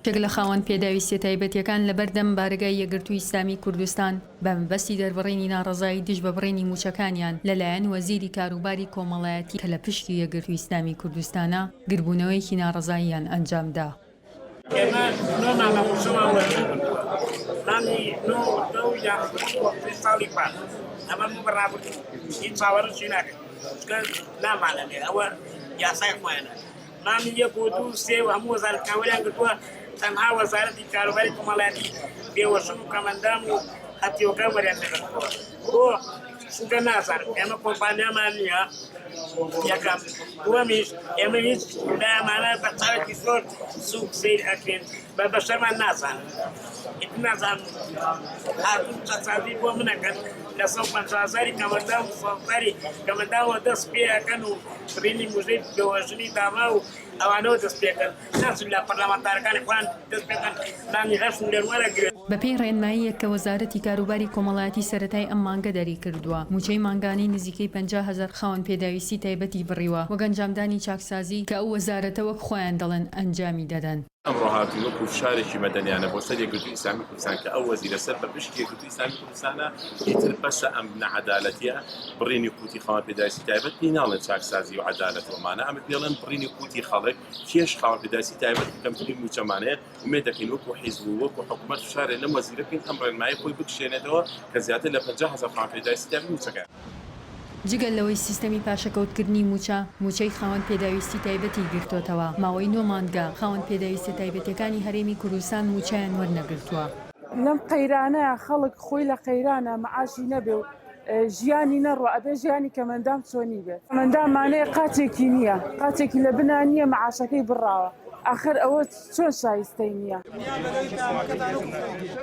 یەک لە خاوەن پێداویستیە تایبەتیەکان لەبەردەم بارەگای یەکگرتووی ئیسلامی کوردستان بە مەبەستی دەربڕینی ناڕەزایی دژ بە بڕینی مووچەکانیان لەلایەن وەزیری کاروباری کۆمەڵایەتی کە لە پشکی یەکگرتووی ئیسلامی کوردستانە گربوونەوەیەکی ناڕەزاییان ئەنجامدا. ئێمە نۆ مانگە مووچەمان وەرنەگرتووە، مانگی نۆ و دە و یانزە و دوانزەی ساڵی پار، ئەمە بوو بە ڕابردوو، هیچ چاوەڕێشی ناکەین، چونکە نامانەوێ، ئەوە یاسای خۆیانە. مانگی یەک و دوو و سێ و هەموو وەزارەتەکان وەریان گرتووە، تەنها وەزارەتی کاروباری کۆمەڵایەتی بێوەژن و کەمئەندام و هەتیوەکان وەریان نەگرتووە. بۆ؟ چونکە نازانم، ئێمە کۆمپانیامان نییە یەکەم، دووەمیش ئێمە هیچ لایەمانە بە چاوێکی زۆر سووک سەیر ئەکرێن، بە بەشەرمان نازانن. ئیتر نازانم هاتوون چاکسازی بۆ من ئەکەن لە 150 هەزاری کەمەندام و 100 هەزاری کەمەندامەوە دەست پێ ئەکەن و بڕینی موژەی بێوەژنی داما و ئەوانەوە دەست پێ ئەکەن، ناچن لە پەرلەمانتارەکانی خۆیان دەست پێ بکەن مانگی هەشت ملیۆن وەرەگرن. بەپێی ڕێنماییەک کە وەزارەتی کاروباری کۆمەڵایەتی سەرەتای ئەم مانگە دەریکردووە، مووچەی مانگانەی نزیکەی 50 هەزار خاوەن پێداویستی تایبەتی بڕیوە، وەک ئەنجامدانی چاکسازی کە ئەو وەزارەتە وەک خۆیان دەڵێن ئەنجامی دەدەن. ئەمڕۆ هاتووین وەکو فشارێکی مەدەنیانە بۆ سەر یەکگرتووی ئیسلامی کوردستان کە ئەو وەزیرە سەر بە پشکی یەکگرتووی ئیسلامی کوردستانە، ئیتر بەسە ئەم نەعەدالەتیە، بڕینی قوتی خاوەن پێداویستی تایبەت پێی ناڵێن چاکسازی و عەدالەت و ئەمانە، ئەمە پێڵێن بڕینی قوتی خەڵک، کێش خاوەن پێداویستی تایبەت کەمترین مووچەمان هەیە، ئومێد دەکەین وەکو حیزب و وەکو حکومەت فشارێ لەم وەزیرە بکەین ئەم ڕێنمایەی خۆی بکشێنێتەوە کە زیاتر لە 50,000 خاوەن پێداویستی تایبەت مووچەکەیان. جگە لەوەی سیستەمی پاشەکەوتکردنی مووچە، مووچەی خاوەن پێداویستی تایبەتی گرتۆتەوە، ماوەی نۆ مانگە خاوەن پێداویستیە تایبەتیەکانی هەرێمی کوردستان مووچەیان وەرنەگرتووە. لەم قەیرانەیا خەڵک خۆی لە قەیرانە معاشی نەبێ و ژیانی نەڕوا ئەبێ ژیانی کەمەندام چۆنی بێت کەمەندام مانەیە قاچێکی نییە قاچێکی لە بنا نییە معاشەکەی بڕاوە ئاخر ئەوە چۆن شایستەی نییە.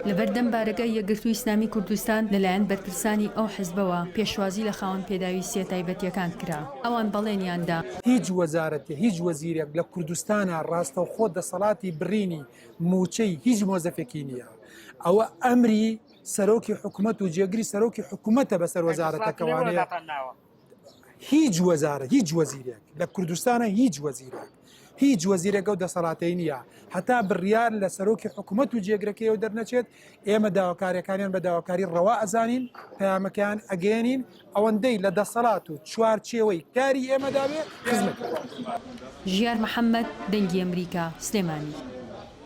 لەبەردەم بارەگای یەکگرتووی ئیسلامی کوردستان لەلایەن بەرپرسانی ئەو حزبەوە پێشوازی لە خاوەن پێداویستییە تایبەتییەکان کرا، ئەوان بەڵێنیان دا. هیچ وەزارەتێ هیچ وەزیرێک لە کوردستانا ڕاستەوخۆ دەسەڵاتی بڕینی مووچەی هیچ مۆزەفێکی نییە ئەوە ئەمری سەرۆکی حکومەت و جێگری سەرۆکی حکومەتە بەسەر وەزارەتەکەوانەیە هیچ وەزارە هیچ وەزیرێک لە کوردستانە هیچ وەزیرێک هیچ وەزیرێک ئەو دەسەڵاتەی نییە هەتا بڕیار لە سەرۆکی حکوومەت و جێگرەکەیەوە دەرنەچێت ئێمە داواکاریەکانیان بە داواکاری ڕەوا ئەزانین پەیامەکەیان ئەگەیەنین ئەوەندەی لە دەسەڵات و چوارچێوەی کاری ئێمەدا بێ خزمەت. ژیار محەمەد، دەنگی ئەمریکا، سلێمانی.